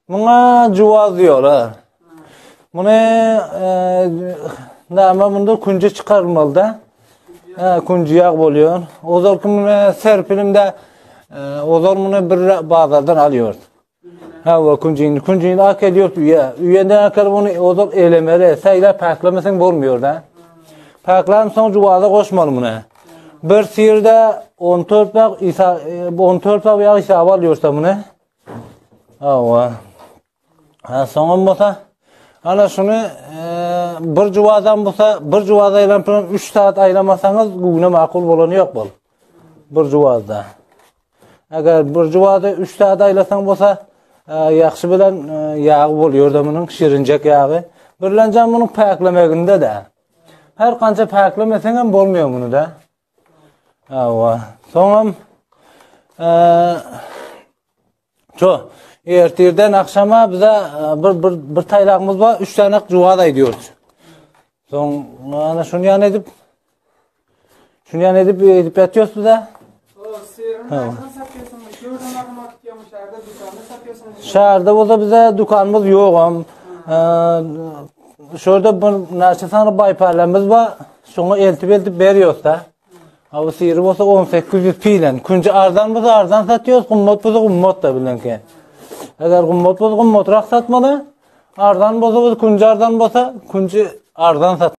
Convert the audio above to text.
Muňa juwaz diýýärler. Muny e, näme munda künji çykarylmaly da. He, künji ýag bolýar. Ozalky muny serpilimde e, ozal muny bir bazardan alýardy. Ha, we künjini, künjini ak edýär üýe. Üýeden akar muny ozal elemeli. Saýla paklemeseň bolmuyor da. Paklan soň juwaza goşmaly muny. Bir sirde 14 bag isa 14 bag ýag hisaby alýarsa muny. Hawa. Ha, soňam bolsa ana şuny e, bir juwazam bolsa bir juwaz aýlanyp duran 3 saat aýlamasaňyz güne makul bolany ýok bol. Bir juwazda. Eger bir juwazda 3 saat aýlasaň bolsa e, ýagşy bilen e, ýagy bolýar da munuň şirinjek ýagy. Birlenjem munuň päklemeginde de. Her kança päklemeseň hem bolmuyor muny da. Hawa. Soňam eee Şu ertirden akşama bize e, bir bir bir taýlagymyz bar, 3 tane juwaz aýdýarys. Soň ana şuny ýan edip şuny ýan edip edip ýatýarys bize. Şäherde bolsa bize dükanymyz ýogam. Şurada bir näçe sany baýparlarymyz bar. Şoňa eltip-eltip berýäs-de. Ha bu syry bolsa 1800 pilen. Künji arzan bolsa arzan satýarys, gymmat bolsa gymmat da bilenki. Eger gymmat bolsa gymmatrak satmaly. Arzan bolsa künji arzan bolsa künji arzan sat.